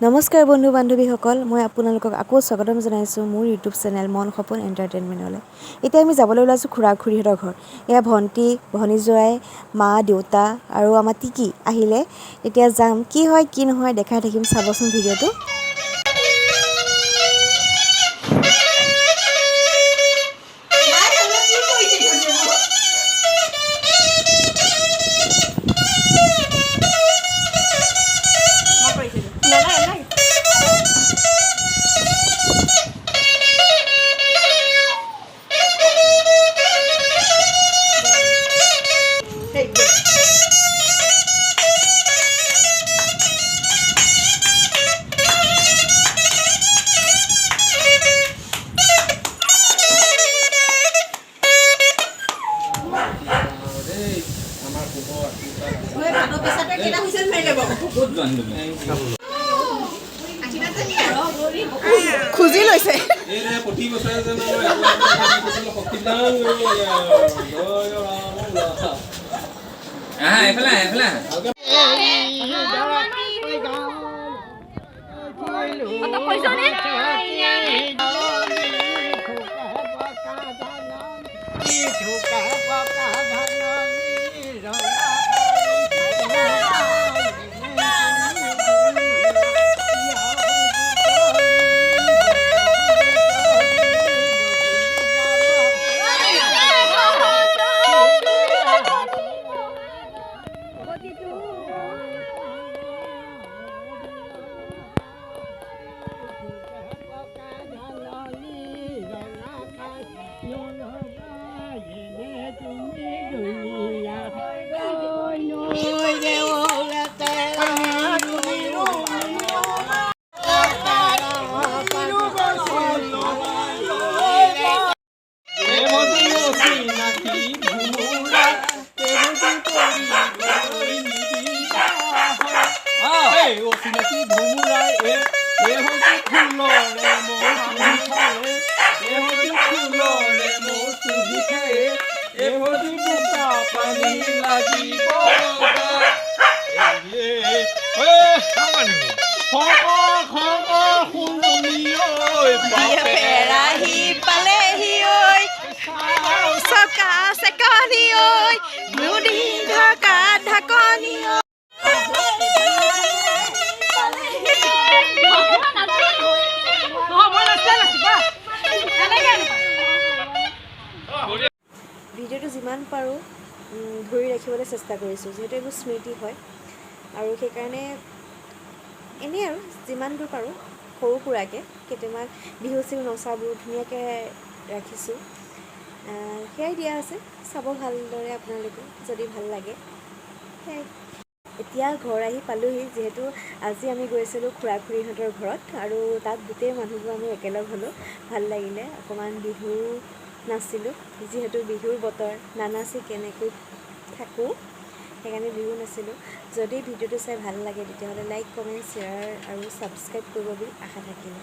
নমস্কাৰ বন্ধু বান্ধৱীসকল, মই আপোনালোকক আকৌ স্বাগতম জনাইছোঁ মোৰ ইউটিউব চেনেল মন সপোন এণ্টাৰটেইনমেণ্টলৈ। এতিয়া আমি যাবলৈ ওলাইছোঁ খুৰা খুৰীহঁতৰ ঘৰ। এয়া ভণ্টি, ভনী জোঁৱাই, মা, দেউতা আৰু আমাৰ টিকি আহিলে। এতিয়া যাম, কি হয় কি নহয় দেখাই থাকিম, চাবচোন ভিডিঅ'টো। খুজি লৈছে। প্ৰতি বছৰে যেন শক্তি দান কৰিব লাগে। আহা, এইফালে আহা, এইফালে আহা। চিনাকি ভোমোৰা অচিনাকি ভোমোৰাই এ হয়তো ফুলৰে মৌ খালে, এ হয়তো ফুলৰে মৌ চুহি খায়ে, এ হয়তো বোকা পানী লাগিব। শংকৰ শংকৰ সোণজনী ঐ। পেৰাহি পালেহি ঐ, চকা চেকনি ঐ, নদী ঢকা ঢাকনি ঐ। ভিডিঅ'টো যিমান পাৰোঁ ধৰি ৰাখিবলৈ চেষ্টা কৰিছোঁ, যিহেতু এইবোৰ স্মৃতি হয় আৰু সেইকাৰণে এনেই আৰু যিমান দূৰ পাৰোঁ সৰু সুৰাকৈ কেইটামান বিহু চিহু নচাবোৰ ধুনীয়াকৈ ৰাখিছোঁ। সেয়াই দিয়া আছে, চাব ভালদৰে আপোনালোকে যদি ভাল লাগে। সেয়াই, এতিয়া ঘৰ আহি পালোহি। যিহেতু আজি আমি গৈছিলোঁ খুৰা খুৰীহঁতৰ ঘৰত আৰু তাত গোটেই মানুহবোৰ আমি একেলগ হ'লোঁ, ভাল লাগিলে। অকণমান বিহু নাচিলোঁ, যিহেতু বিহুৰ বতৰ, নানাচি কেনেকৈ থাকোঁ, সেইকাৰণে বিহু নাচিলোঁ। যদি ভিডিঅ'টো চাই ভাল লাগে, তেতিয়াহ'লে লাইক, কমেণ্ট, শ্বেয়াৰ আৰু ছাবস্ক্ৰাইব কৰিব বুলি আশা থাকিলে।